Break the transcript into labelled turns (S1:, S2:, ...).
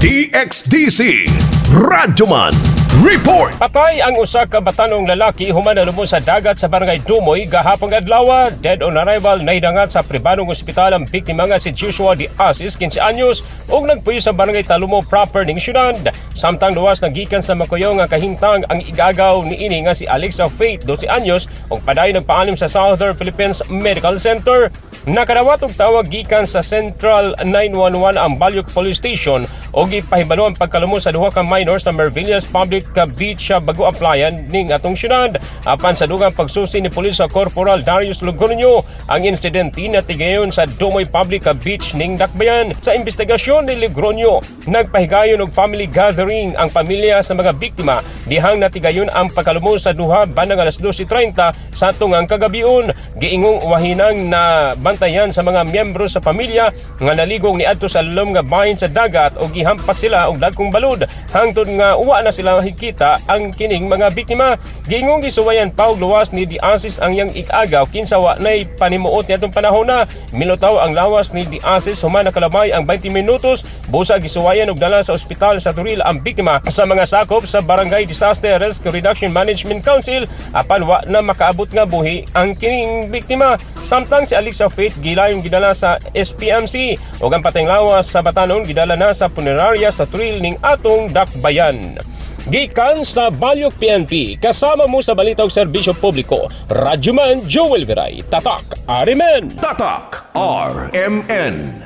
S1: DXDC Radyoman Report.
S2: Patay ang usa ka batanong lalaki human nalumos sa dagat sa Barangay Dumoy gahapong adlaw. Dead on arrival nahidangat sa pribadong ospital ang biktima nga si Joshua Di Asis, 15 anyos, ug nagpuyo sa Barangay Talumo proper ning syudad. Samtang luwas nagikan sa Makuyo nga kahimtang ang igagaw niini nga si Alexa Faith, 12 anyos, ug padayon nagpaalim sa Southern Philippines Medical Center. Nakadawat og tawag gikan sa Central 911 ang Baliok Police Station ug gipahibalo ang pagkalumos sa duha ka minor sa Mervillas Public Beach sa Bago Aplayan ning atong syudad. Apan sa dugang pagsusi ni Police Corporal Darius Logroño, ang insidente natigayon sa Dumoy Public Beach ning Dakbayan. Sa investigasyon ni Logroño, nagpahigayon og family gathering ang pamilya sa mga biktima dihang natigayon ang pagkalumos sa duha bandang alas 12:30 sa tungang kagabion. Giingong wahinang na bantayan sa mga miyembro sa pamilya nga naligong niadto sa lalom nga bahin sa dagat o gihampak sila og dagkong balud hangtod nga uwa na sila hikita ang kining mga biktima. Giingong gisuwayan pa og luwas ni Di Asis ang iyang igagaw kinsa wa nay panimuot niadtong panahon na. Milutaw ang lawas ni Di Asis human nakalabay ang 20 minutos. Busa gisuwayan og dala sa ospital sa Toril ang biktima sa mga sakop sa Barangay Disaster Risk Reduction Management Council, apan wa na makaabot nga buhi ang kining biktima. Samtang si Alexa Faith gilayong gidala sa SPMC ug ang patayng lawas sa batanon gidala na sa funeraria sa Toril ning atong Dakbayan. Gikan sa Baliok PNP, kasama mo sa balita ug serbisyo publiko, Radyoman Joel Viray, Tatak, RMN.
S1: Tatak RMN.